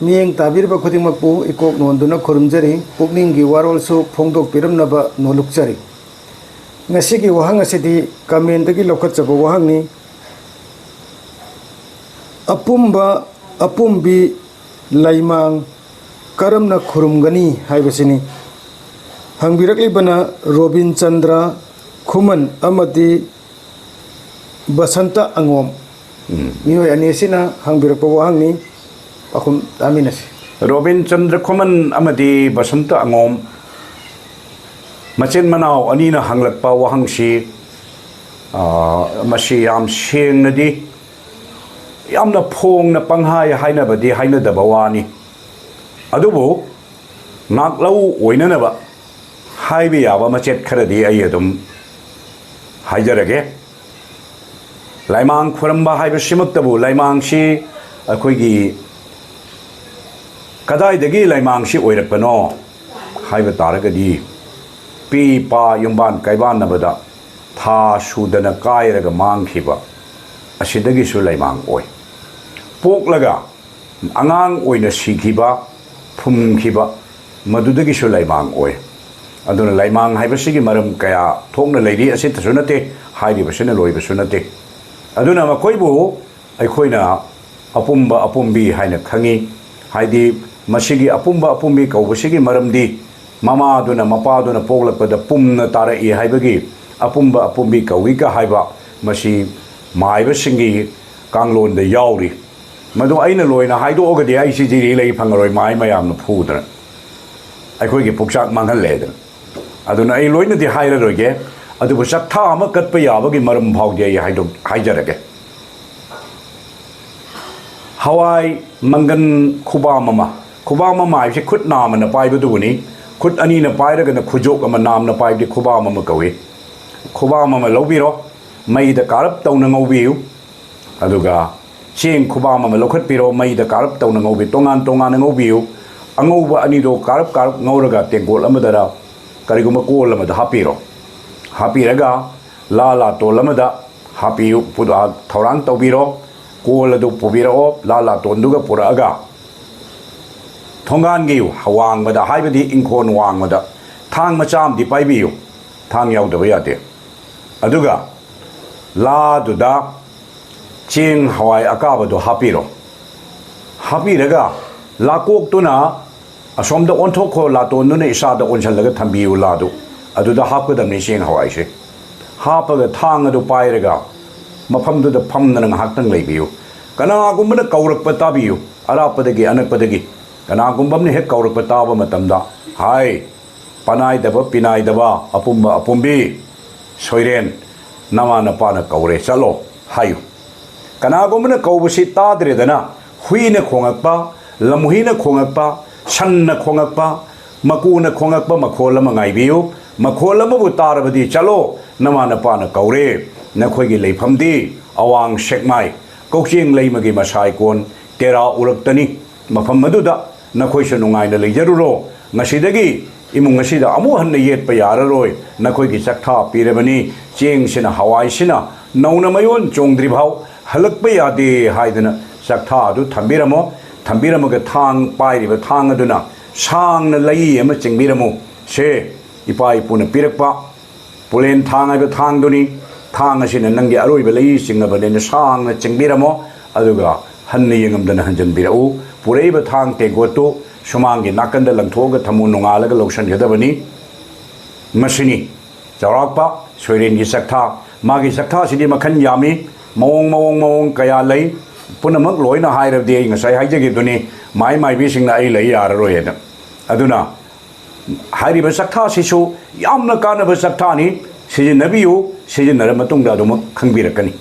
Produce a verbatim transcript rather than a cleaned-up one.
ꯃꯤꯠꯌꯦꯡ ꯇꯥꯕꯤꯔꯤꯕ ꯈꯨꯗꯤꯡꯃꯛꯄꯨ ꯏꯀꯣꯛ ꯅꯣꯟꯗꯨꯅ ꯈꯨꯔꯨꯝꯖꯔꯤ, ꯄꯨꯛꯅꯤꯡꯒꯤ ꯋꯥꯔꯣꯜꯁꯨ ꯐꯣꯡꯗꯣꯛꯄꯤꯔꯝꯅꯕ ꯅꯣꯜꯂꯨꯛꯆꯔꯤ꯫ ꯉꯁꯤꯒꯤ ꯋꯥꯍꯪ ꯑꯁꯤꯗꯤ ꯀꯃꯦꯟꯗꯒꯤ ꯂꯧꯈꯠꯆꯕ ꯋꯥꯍꯪꯅꯤ꯫ ꯑꯄꯨꯝꯕ ꯑꯄꯨꯝꯕꯤ ꯂꯩꯃꯥꯡ ꯀꯔꯝꯅ ꯈꯨꯔꯨꯝꯒꯅꯤ ꯍꯥꯏꯕꯁꯤꯅꯤ꯫ ꯍꯪꯕꯤꯔꯛꯂꯤꯕꯅ ꯔꯣꯕꯤꯟ ꯆꯟꯗ꯭ꯔ ꯈꯨꯃꯟ ꯑꯃꯗꯤ ꯕꯁꯟꯇ ꯑꯉꯣꯝ꯫ ꯎꯝ꯫ ꯃꯤꯑꯣꯏ ꯑꯅꯤ ꯑꯁꯤꯅ ꯍꯪꯕꯤꯔꯛꯄ ꯋꯥꯍꯪꯅꯤ꯫ ꯄꯥꯎꯈꯨꯝ ꯇꯥꯃꯤꯟꯅꯁꯤ꯫ ꯔꯣꯕꯤꯟ ꯆꯟꯗ꯭ꯔ ꯈꯨꯃꯟ ꯑꯃꯗꯤ ꯕꯁꯟꯇ ꯑꯉꯣꯝ ꯃꯆꯤꯟ ꯃꯅꯥꯎ ꯑꯅꯤꯅ ꯍꯪꯂꯛꯄ ꯋꯥꯍꯪꯁꯤ, ꯑ, ꯃꯁꯤ ꯌꯥꯝ ꯁꯦꯡꯅꯗꯤ, ꯌꯥꯝꯅ ꯐꯣꯡꯅ ꯄꯪꯍꯥꯏ ꯍꯥꯏꯅꯕꯗꯤ ꯍꯥꯏꯅꯗꯕ ꯋꯥꯅꯤ꯫ ꯑꯗꯨꯕꯨ ꯉꯥꯛꯂꯧ ꯑꯣꯏꯅꯅꯕ ꯍꯥꯏꯕ ꯌꯥꯕ ꯃꯆꯦꯠ ꯈꯔꯗꯤ ꯑꯩ ꯑꯗꯨꯝ ꯍꯥꯏꯖꯔꯒꯦ꯫ ꯂꯥꯏꯃꯥꯡ ꯈꯨꯔꯝꯕ ꯍꯥꯏꯕꯁꯤꯃꯛꯇꯕꯨ, ꯂꯥꯏꯃꯥꯡꯁꯤ ꯑꯩꯈꯣꯏꯒꯤ ꯀꯗꯥꯏꯗꯒꯤ ꯂꯥꯏꯃꯥꯡꯁꯤ ꯑꯣꯏꯔꯛꯄꯅꯣ ꯍꯥꯏꯕ ꯇꯥꯔꯒꯗꯤ, ꯄꯤ ꯄꯥ ꯌꯨꯝꯕꯥꯟ ꯀꯥꯏꯕꯥꯟꯅꯕꯗ ꯊꯥ ꯁꯨꯗꯅ ꯀꯥꯏꯔꯒ ꯃꯥꯡꯈꯤꯕ ꯑꯁꯤꯗꯒꯤꯁꯨ ꯂꯥꯏꯃꯥꯡ ꯑꯣꯏ꯫ ꯄꯣꯛꯂꯒ ꯑꯉꯥꯡ ꯑꯣꯏꯅ ꯁꯤꯈꯤꯕ, ꯐꯨꯝꯈꯤꯕ, ꯃꯗꯨꯗꯒꯤꯁꯨ ꯂꯥꯏꯃꯥꯡ ꯑꯣꯏ꯫ ꯑꯗꯨꯅ ꯂꯥꯏꯃꯥꯡ ꯍꯥꯏꯕꯁꯤꯒꯤ ꯃꯔꯝ ꯀꯌꯥ ꯊꯣꯛꯅ ꯂꯩꯔꯤ꯫ ꯑꯁꯤꯇꯁꯨ ꯅꯠꯇꯦ, ꯍꯥꯏꯔꯤꯕꯁꯤꯅ ꯂꯣꯏꯕꯁꯨ ꯅꯠꯇꯦ꯫ ꯑꯗꯨꯅ ꯃꯈꯣꯏꯕꯨ ꯑꯩꯈꯣꯏꯅ ꯑꯄꯨꯝꯕ ꯑꯄꯨꯝꯕꯤ ꯍꯥꯏꯅ ꯈꯪꯉꯤ꯫ ꯍꯥꯏꯗꯤ, ꯃꯁꯤꯒꯤ ꯑꯄꯨꯝꯕ ꯑꯄꯨꯝꯕꯤ ꯀꯧꯕꯁꯤꯒꯤ ꯃꯔꯝꯗꯤ, ꯃꯃꯥꯗꯨꯅ ꯃꯄꯥꯗꯨꯅ ꯄꯣꯛꯂꯛꯄꯗ ꯄꯨꯝꯅ ꯇꯥꯔꯛꯏ ꯍꯥꯏꯕꯒꯤ ꯑꯄꯨꯝꯕ ꯑꯄꯨꯝꯕꯤ ꯀꯧꯏꯒ ꯍꯥꯏꯕ, ꯃꯁꯤ ꯃꯥꯏꯕꯁꯤꯡꯒꯤ ꯀꯥꯡꯂꯣꯟꯗ ꯌꯥꯎꯔꯤ꯫ ꯃꯗꯨ ꯑꯩꯅ ꯂꯣꯏꯅ ꯍꯥꯏꯗꯣꯛꯑꯒꯗꯤ ꯑꯩꯁꯤ ꯖꯤꯔꯤ ꯂꯩ ꯐꯪꯉꯔꯣꯏ, ꯃꯥꯏ ꯃꯌꯥꯝꯅ ꯐꯨꯗꯅ ꯑꯩꯈꯣꯏꯒꯤ ꯄꯨꯛꯆꯥꯛ ꯃꯥꯡꯍꯜꯂꯦꯗꯅ꯫ ꯑꯗꯨꯅ ꯑꯩ ꯂꯣꯏꯅꯗꯤ ꯍꯥꯏꯔꯔꯣꯏꯒꯦ, ꯑꯗꯨꯕꯨ ꯆꯥꯛꯊꯥ ꯑꯃ ꯀꯠꯄ ꯌꯥꯕꯒꯤ ꯃꯔꯝ ꯐꯥꯎꯗꯤ ꯑꯩ ꯍꯥꯏꯗꯣꯛ-, ꯍꯥꯏꯖꯔꯒꯦ꯫ ꯍꯋꯥꯏ ꯃꯪꯒꯟ ꯈꯨꯕꯥꯝ ꯑꯃ, ꯈꯨꯕꯥꯝ ꯑꯃ ꯍꯥꯏꯕꯁꯤ ꯈꯨꯠ ꯅꯥꯝꯃꯅ ꯄꯥꯏꯕꯗꯨꯕꯨꯅꯤ꯫ ꯈꯨꯠ ꯑꯅꯤꯅ ꯄꯥꯏꯔꯒꯅ ꯈꯨꯖꯣꯛ ꯑꯃ, ꯅꯥꯝꯅ ꯄꯥꯏꯕꯗꯤ ꯈꯨꯕꯥꯝ ꯑꯃ ꯀꯧꯏ꯫ ꯈꯨꯕꯥꯝ ꯑꯃ ꯂꯧꯕꯤꯔꯣ, ꯃꯩꯗ ꯀꯥꯔꯞ ꯇꯧꯅ ꯉꯧꯕꯤꯌꯨ꯫ ꯑꯗꯨꯒ ꯆꯦꯡ ꯈꯨꯕꯥꯝ ꯑꯃ ꯂꯧꯈꯠꯄꯤꯔꯣ, ꯃꯩꯗ ꯀꯥꯔꯞ ꯇꯧꯅ ꯉꯧꯕꯤ-, ꯇꯣꯉꯥꯟ ꯇꯣꯉꯥꯟꯅ ꯉꯧꯕꯤꯌꯨ꯫ ꯑꯉꯧꯕ ꯑꯅꯤꯗꯣ ꯀꯥꯔꯞ ꯀꯥꯔꯞ ꯉꯧꯔꯒ ꯇꯦꯡꯀꯣꯠ ꯑꯃꯗꯔ ꯀꯔꯤꯒꯨꯝꯕ ꯀꯣꯜ ꯑꯃꯗ ꯍꯥꯞꯄꯤꯔꯣ꯫ ꯍꯥꯞꯄꯤꯔꯒ ꯂꯥ ꯂꯥꯇꯣꯟ ꯑꯃꯗ ꯍꯥꯞꯄꯤꯌꯨ, ꯄꯨ-, ꯑ, ꯊꯧꯔꯥꯡ ꯇꯧꯕꯤꯔꯣ꯫ ꯀꯣꯜ ꯑꯗꯨ ꯄꯨꯕꯤꯔꯛꯑꯣ, ꯂꯥ ꯂꯥꯇꯣꯟꯗꯨꯒ ꯄꯨꯔꯛꯑꯒ ꯊꯣꯡꯒꯥꯟꯒꯤ ꯋꯥꯡꯃꯗ, ꯍꯥꯏꯕꯗꯤ ꯏꯪꯈꯣꯜ ꯋꯥꯡꯃꯗ ꯊꯥꯡ ꯃꯆꯥ ꯑꯃꯗꯤ ꯄꯥꯏꯕꯤꯌꯨ꯫ ꯊꯥꯡ ꯌꯥꯎꯗꯕ ꯌꯥꯗꯦ꯫ ꯑꯗꯨꯒ ꯂꯥꯗꯨꯗ ꯆꯦꯡ ꯍꯋꯥꯏ ꯑꯀꯥꯕꯗꯣ ꯍꯥꯞꯄꯤꯔꯣ꯫ ꯍꯥꯞꯄꯤꯔꯒ ꯂꯥꯀꯣꯛꯇꯨꯅ ꯑꯁꯣꯝꯗ ꯑꯣꯟꯊꯣꯛꯈꯣ, ꯂꯥꯇꯣꯟꯗꯨꯅ ꯏꯁꯥꯗ ꯑꯣꯟꯁꯤꯜꯂꯒ ꯊꯝꯕꯤꯌꯨ ꯂꯥꯗꯨ꯫ ꯑꯗꯨꯗ ꯍꯥꯞꯀꯗꯕꯅꯤ ꯆꯦꯡ ꯍꯋꯥꯏꯁꯦ꯫ ꯍꯥꯞꯄꯒ ꯊꯥꯡ ꯑꯗꯨ ꯄꯥꯏꯔꯒ ꯃꯐꯝꯗꯨꯗ ꯐꯝꯗꯅ ꯉꯥꯏꯍꯥꯛꯇꯪ ꯂꯩꯕꯤꯌꯨ꯫ ꯀꯅꯥꯒꯨꯝꯕꯅ ꯀꯧꯔꯛꯄ ꯇꯥꯕꯤꯌꯨ, ꯑꯔꯥꯞꯄꯗꯒꯤ ꯑꯅꯛꯄꯗꯒꯤ꯫ ꯀꯅꯥꯒꯨꯝꯕ ꯑꯃꯅ ꯍꯦꯛ ꯀꯧꯔꯛꯄ ꯇꯥꯕ ꯃꯇꯝꯗ, "ꯍꯥꯏ, ꯄꯅꯥꯏꯗꯕ ꯄꯤꯅꯥꯏꯗꯕ ꯑꯄꯨꯝꯕ ꯑꯄꯨꯝꯕꯤ, ꯁꯣꯏꯔꯦꯟ, ꯅꯃꯥ ꯅꯄꯥꯅ ꯀꯧꯔꯦ, ꯆꯠꯂꯣ" ꯍꯥꯏꯌꯨ꯫ ꯀꯅꯥꯒꯨꯝꯕꯅ ꯀꯧꯕꯁꯤ ꯇꯥꯗ꯭ꯔꯦꯗꯅ, ꯍꯨꯏꯅ ꯈꯣꯡꯉꯛꯄ, ꯂꯝꯍꯨꯏꯅ ꯈꯣꯡꯉꯛꯄ, ꯁꯟꯅ ꯈꯣꯡꯉꯛꯄ, ꯃꯀꯨꯅ ꯈꯣꯡꯉꯛꯄ ꯃꯈꯣꯜ ꯑꯃ ꯉꯥꯏꯕꯤꯌꯨ꯫ ꯃꯈꯣꯜ ꯑꯃꯕꯨ ꯇꯥꯔꯕꯗꯤ ꯆꯠꯂꯣ, ꯅꯃꯥ ꯅꯄꯥꯅ ꯀꯧꯔꯦ꯫ ꯅꯈꯣꯏꯒꯤ ꯂꯩꯐꯝꯗꯤ ꯑꯋꯥꯡ ꯁꯦꯛꯃꯥꯏ, ꯀꯧꯆꯦꯡ ꯂꯩꯃꯒꯤ ꯃꯁꯥꯏꯀꯣꯟ ꯇꯦꯔꯥ ꯎꯔꯛꯇꯅꯤ꯫ ꯃꯐꯝ ꯑꯗꯨꯗ ꯅꯈꯣꯏꯁꯨ ꯅꯨꯡꯉꯥꯏꯅ ꯂꯩꯖꯔꯨꯔꯣ꯫ ꯉꯁꯤꯗꯒꯤ ꯏꯃꯨꯡ ꯑꯁꯤꯗ ꯑꯃꯨꯛ ꯍꯟꯅ ꯌꯦꯠꯄ ꯌꯥꯔꯔꯣꯏ꯫ ꯅꯈꯣꯏꯒꯤ ꯆꯥꯛꯊꯥ ꯄꯤꯔꯕꯅꯤ꯫ ꯆꯦꯡꯁꯤꯅ, ꯍꯋꯥꯏꯁꯤꯅ ꯅꯧꯅ ꯃꯌꯣꯟ ꯆꯣꯡꯗ꯭ꯔꯤꯐꯥꯎ ꯍꯜꯂꯛꯄ ꯌꯥꯗꯦ ꯍꯥꯏꯗꯅ ꯆꯥꯛꯊꯥ ꯑꯗꯨ ꯊꯝꯕꯤꯔꯝꯃꯣ꯫ ꯊꯝꯕꯤꯔꯝꯃꯒ ꯊꯥꯡ ꯄꯥꯏꯔꯤꯕ ꯊꯥꯡ ꯑꯗꯨꯅ ꯁꯥꯡꯅ ꯂꯩ ꯑꯃ ꯆꯤꯡꯕꯤꯔꯝꯃꯨ꯫ ꯁꯦ, ꯏꯄꯥ ꯏꯄꯨꯅ ꯄꯤꯔꯛꯄ ꯄꯨꯂꯦꯟ ꯊꯥꯡ ꯍꯥꯏꯕ ꯊꯥꯡꯗꯨꯅꯤ꯫ ꯊꯥꯡ ꯑꯁꯤꯅ ꯅꯪꯒꯤ ꯑꯔꯣꯏꯕ ꯂꯩ ꯆꯤꯡꯉꯕꯅꯤꯅ ꯁꯥꯡꯅ ꯆꯤꯡꯕꯤꯔꯝꯃꯣ꯫ ꯑꯗꯨꯒ ꯍꯟꯅ ꯌꯦꯡꯉꯝꯗꯅ ꯍꯟꯖꯤꯟꯕꯤꯔꯛꯎ꯫ ꯄꯨꯔꯛꯏꯕ ꯊꯥꯡ ꯇꯦꯡꯀꯣꯠꯇꯨ ꯁꯨꯃꯥꯡꯒꯤ ꯅꯥꯀꯟꯗ ꯂꯪꯊꯣꯛꯑꯒ ꯊꯝꯃꯨ, ꯅꯣꯡꯉꯥꯜꯂꯒ ꯂꯧꯁꯤꯟꯒꯗꯕꯅꯤ꯫ ꯃꯁꯤꯅꯤ ꯆꯥꯎꯔꯥꯛꯄ ꯁꯣꯏꯔꯦꯟꯒꯤ ꯆꯥꯛꯊꯥ꯫ ꯃꯥꯒꯤ ꯆꯥꯛꯊꯥꯁꯤꯗꯤ ꯃꯈꯜ ꯌꯥꯝꯃꯤ꯫ ꯃꯑꯣꯡ, ꯃꯑꯣꯡ, ꯃꯑꯣꯡ ꯀꯌꯥ ꯂꯩ꯫ ꯄꯨꯝꯅꯃꯛ ꯂꯣꯏꯅ ꯍꯥꯏꯔꯕꯗꯤ ꯑꯩ ꯉꯁꯥꯏ ꯍꯥꯏꯖꯈꯤꯕꯗꯨꯅꯤ, ꯃꯥꯏ ꯃꯥꯏꯕꯤꯁꯤꯡꯅ ꯑꯩ ꯂꯩ ꯌꯥꯔꯔꯣꯏ ꯍꯥꯏꯅ꯫ ꯑꯗꯨꯅ ꯍꯥꯏꯔꯤꯕ ꯆꯥꯛꯊꯥꯁꯤꯁꯨ ꯌꯥꯝꯅ ꯀꯥꯟꯅꯕ ꯆꯥꯛꯊꯥꯅꯤ꯫ ꯁꯤꯖꯤꯟꯅꯕꯤꯌꯨ, ꯁꯤꯖꯤꯟꯅꯔ ꯃꯇꯨꯡꯗ ꯑꯗꯨꯃꯛ ꯈꯪꯕꯤꯔꯛꯀꯅꯤ꯫